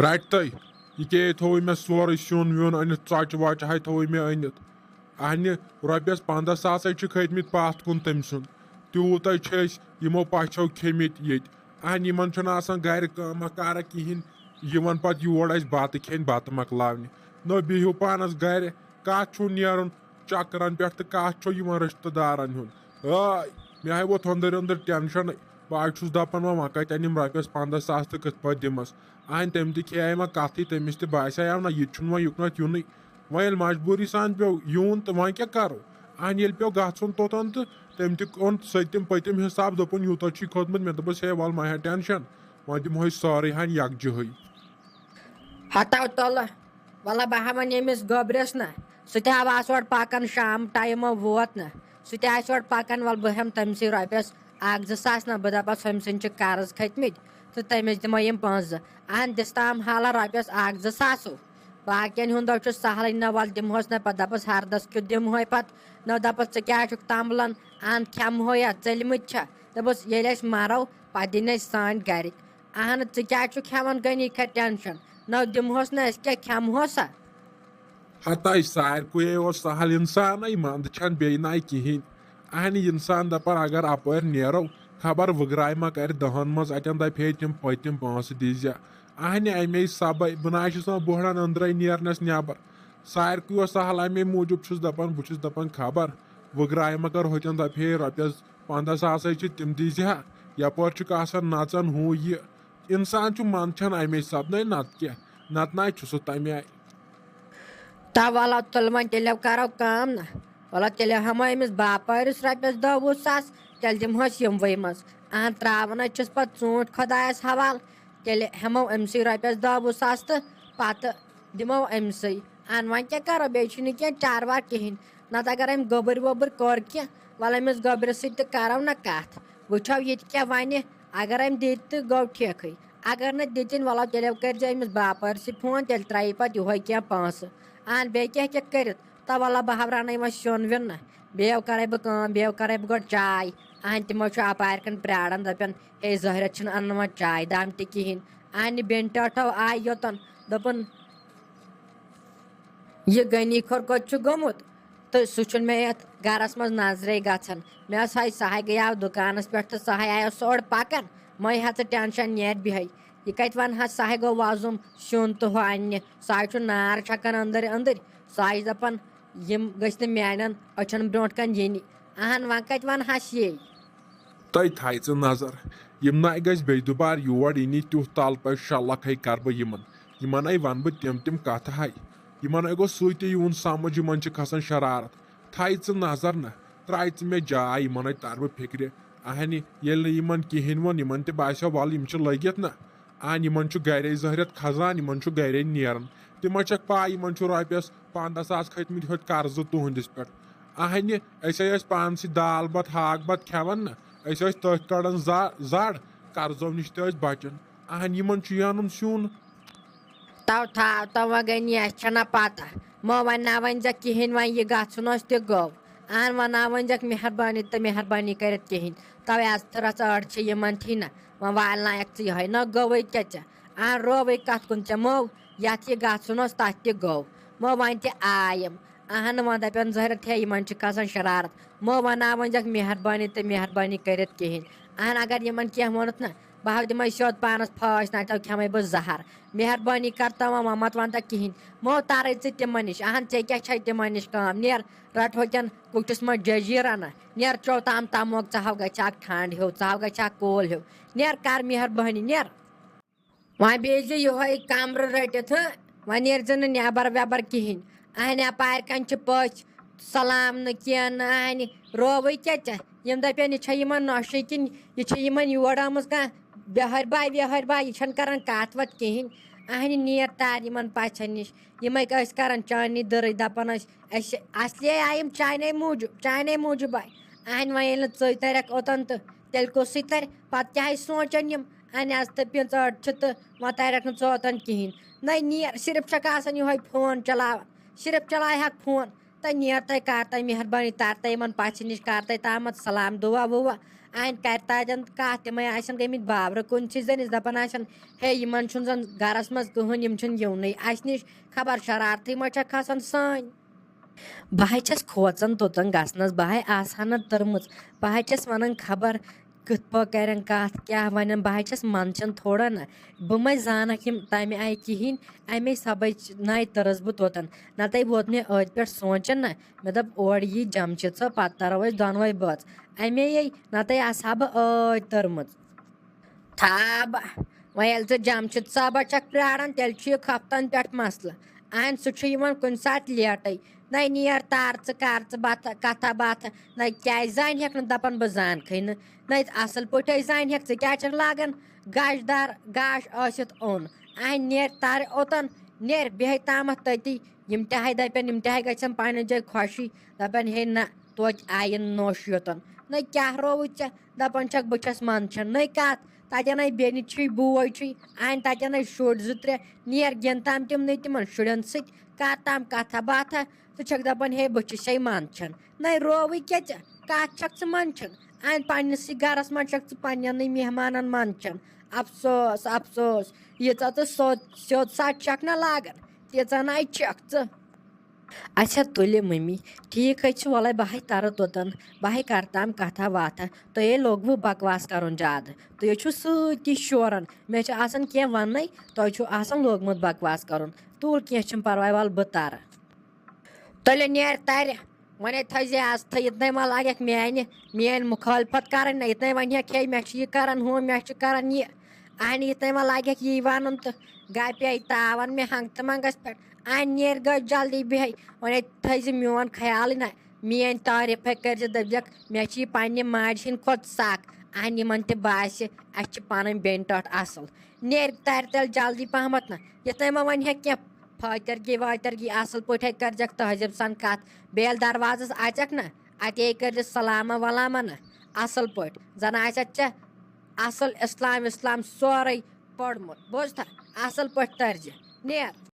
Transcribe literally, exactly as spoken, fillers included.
رٹہِ تۄہہِ۔ یہِ کیٛاہ تھوٚوُے مےٚ سورُے سیُن ویُن أنِتھ، ژۄچہِ وۄچہِ ہاے تھوٚوُے مےٚ أنِتھ۔ اہنہِ رۄپیَس پنٛداہ ساس ہے چھِ کھٔتۍ مٕتۍ پَتھ کُن تٔمۍ سُنٛد۔ تیوٗت ہے چھِ أسۍ یِمو پَژھیو کھیٚمٕتۍ ییٚتہِ۔ اہنہِ یِمَن چھُنہٕ آسان گَرِ کٲمہ کارہ کِہیٖنۍ، یِوان پَتہٕ یور اَسہِ بَتہٕ کھیٚنۍ، بَتہٕ مۄکلاونہِ۔ نہ بِہِو پانَس گَرِ، کَتھ چھُو نیرُن چکرَن پٮ۪ٹھ تہٕ کَتھ چھُو یِوان رِشتہٕ دارَن ہُنٛد؟ آے، مےٚ ہاے ووت أنٛدٕرۍ أنٛدٕرۍ ٹٮ۪نشَنٕے۔ بہٕ ہاے چھُس دَپان، وۄنۍ، وۄنۍ کَتہِ اَنہٕ یِم رۄپیَس پنٛداہ ساس تہٕ کِتھ پٲٹھۍ دِمَس؟ اہنہِ تٔمۍ تہِ کھیٚیاے وۄنۍ کَتھٕے، تٔمِس تہِ باسیٛاے نہ یہِ تہِ چھُنہٕ وۄنۍ یُکنَتھ یُنٕے۔ وۄنۍ ییٚلہِ مجبوٗری سان پیوٚو یُن تہٕ وۄنۍ کیٛاہ کَرو؟ اہنہِ ییٚلہِ پیوٚو گژھُن توٚتَن تہٕ تٔمۍ تہِ اوٚن سٔتِم پٔتِم حِساب، دوٚپُن، یوٗتاہ چھُے کھوٚتمُت۔ مےٚ دوٚپُس، ہے وَلہٕ مہ ہےٚ ٹٮ۪نشَن، وۄنۍ دِمہوے سٲرٕے ہَن یَکجہٕٕے۔ ہتو تُلہٕ، وَلہٕ بہٕ ہاوَن ییٚمِس گوٚبرِس نہ، سُہ تہِ ہاو آسہٕ اورٕ پَکان، شام ٹایمہٕ ووت نہ، سُہ تہِ آسہِ اورٕ پَکان، وَلہٕ بہٕ ہٮ۪مہٕ تٔمۍ سٕے رۄپیَس اَکھ زٕ ساس نہ، بہٕ دَپَس، ہُمۍ سٕنٛدۍ چھِ قرض کھٔتۍ مٕتۍ تہٕ تٔمِس دِمو یِم پونٛسہٕ زٕ۔ اہن دِس تام حالہ رۄپیَس اَکھ زٕ ساسو۔ باقین ہُنٛد دۄہ چھُ سہلٕے، نہ وَلہٕ دِمہوس نہ پَتہٕ دَپَس ہَردَس کیُتھ دِمہوے پَتہٕ، نہ دَپَس ژٕ کیٛاہ چھُکھ تَمبلان، اہن کھٮ۪مہوے یا ژٔلمٕتۍ چھا؟ دَپَس ییٚلہِ أسۍ مَرو پَتہٕ دِنۍ اَسہِ سٲنۍ گَرِکۍ۔ اہن ژٕ کیٛاہ چھُکھ ہٮ۪وان غنی کھا ٹٮ۪نشَن؟ نہ دِمہوسا، أسۍ کیٛاہ کھٮ۪مہوسا؟ ہتاے ساروٕے اوس سہل اِنسانٕے، منٛدٕ چھَنہٕ بیٚیہِ نَے کِہیٖنۍ۔ اہنہِ اِنسان دَپان اگر اَپٲرۍ نیرو، خبر وٕگراے ما کَرِ دَہَن منٛز، اَتٮ۪ن دَپہِ ہے تِم پٔتِم پونٛسہٕ دیٖزِ۔ اہنہِ اَمے سبَے بہٕ نہ حظ چھُس وۄنۍ بوہڑان أنٛدرَے نیرنَس نٮ۪بر۔ ساروٕے اوس سہل، اَمے موٗجوٗب چھُس دَپان، بہٕ چھُس دَپان خبر وٕگراے ما کَرِ ہوٚتٮ۪ن، دَپہِ ہے رۄپیَس پنٛداہ ساس ہے چھِ، تِم دیٖزِ ہا۔ یَپٲرۍ چھُکھ آسان نَژان ہُہ یہِ۔ اِنسان چھُ منٛدچھان اَمے سپدَے، نَتہٕ کیٛاہ؟ نَتہٕ نَے چھُ سُہ تَمہِ آیہِ۔ تَوَلہ تُل وۄنۍ تیٚلہِ کَرو کٲم نہ۔ وَلہٕ تیٚلہِ ہٮ۪مو أمِس باپٲرِس رۄپیَس دَہ وُہ ساس، تیٚلہِ دِمہوس یِموٕے منٛز۔ اَہَن ترٛاوان حظ چھِس پَتہٕ ژوٗنٛٹھۍ خۄدایَس حوالہٕ، تیٚلہِ ہٮ۪مو أمسٕے رۄپیَس دَہ وُہ ساس تہٕ پَتہٕ دِمو أمسٕے۔ اَہَن وۄنۍ کیٛاہ کَرو، بیٚیہِ چھُنہٕ کینٛہہ چارواک کِہیٖنۍ۔ نَتہٕ اگر أمۍ گوٚبٕرۍ ووٚبٕرۍ کوٚر کینٛہہ، وَلہٕ أمِس گوٚبرِس سۭتۍ تہِ کَرو نہ کَتھ، وٕچھو یہِ تہِ کیٛاہ وَنہِ۔ اگر أمۍ دِتۍ تہٕ گوٚو ٹھیٖکھٕے، اگر نہٕ دِتِنۍ وَلہٕ تیٚلہِ کٔرۍزِ أمِس باپٲرۍ سٕے فون، تیٚلہِ ترٛایہِ پَتہٕ یِہوٚے کینٛہہ پونٛسہٕ۔ اَہَن بیٚیہِ کیٛاہ ہیٚکہِ کٔرِتھ؟ تہٕ وَلہٕ بہٕ ہاوراونَے وۄنۍ سیُن ویُن نہ، بیٚیہِ کَرَے بہٕ کٲم، بیٚیہِ کَرَے بہٕ گۄڈٕ چاے۔ اَہَن تِمو چھُ اَپارِ کَن پرٛاران، دَپان ہے زٲہرہ چھِنہٕ اَنان وۄنۍ چاے دام تہِ کِہیٖنۍ۔ اَہَن بٮ۪نہِ ٹٲٹھو آے یوٚتَن، دوٚپُن یہِ غنی کھۄر کوٚت چھُ گوٚمُت؟ تہٕ سُہ چھُنہٕ مےٚ یَتھ گَرَس منٛز نظرے گژھان۔ مےٚ ٲس ہاے سَہَے گٔیاو دُکانَس پٮ۪ٹھ تہٕ سَہَے آیو سُہ اورٕ پَکان۔ مَے ہا ژٕ ٹٮ۪نشَن، نیرِ بیٚہے۔ یہِ کَتہِ وَنہٕ ہا سَہَے گوٚو وۄزُم سیُن تہٕ ہُہ اَننہِ؟ سُہ ہاے چھُ نار چھَکان أنٛدٕرۍ أنٛدٕرۍ۔ سُہ ہاے چھُ دَپان یِم گٔژھۍ نہٕ میٛانٮ۪ن أچھَن برٛونٛٹھ کَنہِ یِنی۔ اَہَن وۄنۍ کَتہِ وَنہٕ ہَس یے؟ تۄہہِ تھایہِ ژٕ نظر، یِم نہ گژھِ بیٚیہِ دُبارٕ یور یِنی، تیُتھ تَل پَزِ شَلَکھ ہے کَرٕ بہٕ یِمَن۔ یِمَن ہے وَنہٕ بہٕ تِم تِم کَتھٕ ہے۔ یِمَن ہے گوٚژھ سُے تہِ یُن سَمٕجھ، یِمَن چھِ کھَسان شرارت۔ تھایہِ ژٕ نظر نہ، ترٛایہِ ژٕ مےٚ جاے، یِمَن ہے تَرٕ بہٕ فِکرِ۔ اَہنہِ، ییٚلہِ نہٕ یِمَن کِہیٖنۍ ووٚن، یِمَن تہِ باسیو وَلہٕ یِم چھِ لٔگِتھ نہ۔ اَہن، یِمَن چھُ گَرے زٲہرِتھ کھَسان، یِمَن چھُ گَرے نیران۔ تِمَن چھَکھ پَے، یِمَن چھُ رۄپیَس پنٛداہ ساس کھٔتۍ مٕتۍ ہوٚتہِ قرضہٕ تُہٕنٛدِس پٮ۪ٹھ۔ اہنہِ، أسۍ ہے ٲسۍ پانسٕے دال بتہٕ ہاکھ بتہٕ کھٮ۪وان نہ، أسۍ ٲسۍ تٔتھۍ کڑان زا-، زڑ، قرضو نِش تہِ ٲسۍ بچان۔ اہن، یِمن چھُ یہِ انُن سیُن۔ تو تھاو تو وۄنۍ گٔے نہ، اَسہِ چھَنہ پتہ۔ مہ وۄنۍ نہ ؤنۍ زٮ۪کھ کِہیٖنۍ، وۄنۍ یہِ گژھُن اوس تہِ گوٚو۔ اہن، وۄنۍ نہ ؤنۍ زٮ۪کھ مہربٲنی تہٕ مہربٲنی کٔرِتھ کِہیٖنۍ۔ توے از تھرس أڑ چھِ یِمن تھی نہ، وۄنۍ والنایکھ ژٕ یِہوٚے، نہ گوٚوٕے کیٛاہ ژےٚ؟ اہن، رووٕے کتھ کُن ژےٚ مو، یتھ یہِ گژھُن اوس تتھ تہِ گوٚو۔ مہ وۄنۍ تہِ آے یِم۔ اہن، وۄنۍ دَپن ظٲہرہ تھے یِمن چھِ کھسان شرارت۔ مہ وَناو وۄنۍ زَکھ مہربٲنی تہٕ مہربٲنی کٔرِتھ کِہیٖنۍ۔ اہن، اگر یِمن کینٛہہ ووٚنُتھ نہ، بہٕ ہاو دِمَے سیوٚد پانَس پھٲسۍ، نَتہٕ کھٮ۪مَے بہٕ زہر۔ مہربٲنی کر تو وۄنۍ، وۄنۍ مت وَن تہٕ کِہیٖنۍ۔ مہ تَرَے ژٕ تِمن نِش۔ اہن، ژےٚ کیٛاہ چھَے تِمن نِش کٲم؟ نیر، رَٹ ہوٚتٮ۪ن کُٹھِس منٛز جٔجیٖرا نہ۔ نیر، چو تام تَموک، ژٕ ہاو گژھِ اکھ ٹھنٛڈ ہیوٗ، ژٕ ہاو گژھِ اکھ کول ہیوٗ۔ نیر، کر مہربٲنی، نیر۔ وۄنۍ بیٚہزِ یِہوٚے کمرٕ رٔٹِتھ، ہہ؟ وۄنۍ نیرزِ نہٕ نٮ۪بر وٮ۪بر کِہیٖنۍ۔ اہنہِ اپارِ کنہِ چھِ پٔژھۍ، سلام نہٕ کینٛہہ نہٕ، اہنہِ رووٕے کیٛاہ ژےٚ؟ یِم دپن، یہِ چھےٚ یِمن نۄشہِ کِنۍ یہِ چھےٚ یِمن یور آمٕژ کانٛہہ بہٲرۍ باے ویہٲرۍ باے، یہِ چھَنہٕ کران کتھ وتھ کِہیٖنۍ۔ اہنہِ نیر تار یِمن پژھٮ۪ن نِش، یِمے ٲسۍ کران چاننی دٕرٕے، دپان ٲسۍ، اَسہِ اصلی آے یِم چانے موٗجوٗب، چانے موٗجوٗب آے۔ اہنہِ وۄنۍ ییٚلہِ نہٕ ژٕے ترکھ اوٚتن تہٕ تیٚلہِ کُسٕے ترِ؟ پتہٕ کیٛاہ آے سونٛچان یِم؟ اَنہِ آز تہٕ پیٚژ أڑ چھِ تہٕ وۄنۍ تارٮ۪کھ نہٕ ژوتن کِہیٖنۍ۔ نَے نیر، صرف چھَکھ آسان یِہوٚے فون چلاوان، صرف چلاوِ ہاکھ فون۔ تہٕ نیر تَے، کر تَے مہربٲنی، تر تَے یِمن پژھِ نِش، کر تَے تامَتھ سلام دُعا وُعا۔ وۄنۍ کَرِ تَتٮ۪ن کَتھ، تِمَے آسن گٔمٕتۍ بابرٕ کُن چھِ زَن أسۍ دَپان آسن، ہے، یِمَن چھُنہٕ زَن گَرَس منٛز کٕہٕنۍ، یِم چھِنہٕ یِونٕے، اَسہِ نِش خبر شرارتٕے ما چھَکھ کھَسان سٲنۍ۔ بہٕ ہَے چھَس کھوژان توٚتَن گژھنَس، بہٕ ہَے آسہٕ ہا نہٕ تٔرمٕژ، بہٕ ہَے چھَس وَنان خبر کِتھ پٲٹھۍ کَرٮ۪ن کَتھ، کیٛاہ وَنٮ۪ن، بہٕ ہَے چھَس منٛدچھان تھوڑا نہ، بہٕ مَے زانَکھ یِم تَمہِ آیہِ کِہیٖنۍ، اَمے سبَے نَے تٔرٕس بہٕ توٚتَن، نَتہٕ ووت مےٚ أتھۍ پٮ۪ٹھ سونٛچان نہ، مےٚ دوٚپ اورٕ یی جمشید صٲب، پَتہٕ تَرو أسۍ دۄنوَے بٲژ، اَمے یے، نَتہٕ آسہٕ ہا بہٕ أتھۍ تٔرمٕژ۔ تھا بہ، وۄنۍ ییٚلہِ ژٕ جمشید صٲبَس چھَکھ پرٛاران، تیٚلہِ چھُ یہِ خفتَن پٮ۪ٹھ مسلہٕ۔ اہن، سُہ چھُ یِوان کُنہِ ساتہٕ لیٹٕے۔ نَے نیر تار ژٕ، کر ژٕ بَتھ، کَتھا باتھا۔ نَے کیٛازِ زانہِ ہٮ۪کھ نہٕ، دَپان بہٕ زانکھٕے نہٕ۔ نَے اَصٕل پٲٹھۍ زانہِ ہٮ۪کھ، ژٕ کیٛازِ چھَکھ لاگان گاشدار گاش ٲسِتھ اوٚن؟ اہن، نیر تارِ اوٚتَن، نیر بیٚہے تامَتھ تٔتی۔ یِم تہِ ہاے دَپن، یِم تہِ ہاے گژھن پننہِ جایہِ خۄشی، دَپن، ہے نہ، توتہِ آیہِ نوٚش یوٚتن۔ نہ، کیٛاہ رووُے ژےٚ؟ دَپان چھَکھ، بہٕ چھَس منٛدچھان۔ نٔے کَتھ، تَتٮ۪ن ہے بیٚنہِ چھُے، بوے چھُے، اَہَنۍ تَتٮ۪ن ہے شُرۍ زٕ ترٛےٚ، نیر گِنٛد تام تِمنٕے، تِمن شُرٮ۪ن سۭتۍ، کَر تام کَتھا باتھا۔ ژٕ چھَکھ دَپان، ہے، بہٕ چھُسے منٛدچھان۔ نَے رووُے کیٛاہ ژےٚ؟ کَتھ چھَکھ ژٕ منٛدچھان؟ اَہَنۍ پننِسٕے گَرَس منٛز چھَکھ ژٕ پننٮ۪نٕے مہمانَن منٛدچھان۔ افسوس، افسوس، ییٖژاہ ژٕ سیوٚد، سیوٚد سَچ چھَکھ نہ لاگان، تیٖژاہ نَے چھَکھ ژٕ۔ اچھا تُلہِ مٔمی، ٹھیٖک حظ چھُ، وَلَے بہٕ ہے تَرٕ توٚتَن، بہٕ ہے کَرٕ تام کَتھا واتھا، تۄہے لوٚگوٕ بکواس کَرُن زیادٕ، تُہۍ حظ چھُو سۭتی شوران، مےٚ چھُ آسان کینٛہہ وَننَے، تۄہہِ چھُو آسان لوٚگمُت بکواس کَرُن، تُل کینٛہہ چھُنہٕ پَرواے، وَلہٕ بہٕ تَرٕ۔ تُلہِ نیر تَرِ، وۄنۍ ہے تھٲیزِ آز تھٲ-، یِتنَے ما لاگٮ۪کھ میٛانہِ، میٛٲنۍ مُخٲلفت کَرٕنۍ نہ، یِتنَے وَنہِ ہٮ۪کھ ہے مےٚ چھُ یہِ کَران ہُہ، مےٚ چھُ کَران یہِ، اہنہِ یِتنَے ما لاگٮ۪کھ یی وَنُن تہٕ گَرِ پیٚیہِ تاوَن مےٚ ہنٛگتہٕ منٛگَس پٮ۪ٹھ۔ اَنہِ نیر گٔے جلدی بیٚہے، وۄنۍ ہے تھٲیزِ میون خیالٕے نہ، میٛٲنۍ تعریٖفے کٔرزِ، دٔپزٮ۪کھ، مےٚ چھِ یہِ پننہِ ماجہِ ہِنٛدۍ کھۄتہٕ سَکھ۔ اَہَن، یِمن تہِ باسہِ، اَسہِ چھِ پنٕنۍ بیٚنہِ ٹٲٹھ اَصٕل۔ نیر تَرِ تیٚلہِ جلدی پہمتھ نہ، یِتھَے ما وَنہِ ہا کینٛہہ فٲترگی وٲترگی، اَصٕل پٲٹھۍ ہے کٔرزٮ۪کھ تہذیٖب سان کَتھ۔ بیٚیہِ ییٚلہِ دروازَس اَژٮ۪کھ نہ، اَتے کٔرزِ سلامہ ولامہ نہ، اَصٕل پٲٹھۍ۔ زَن آسٮ۪کھ ژےٚ اَصٕل اِسلام وِسلام سورُے پوٚرمُت، بوٗزتھا؟ اَصٕل پٲٹھۍ تٔرزِ۔ نیر۔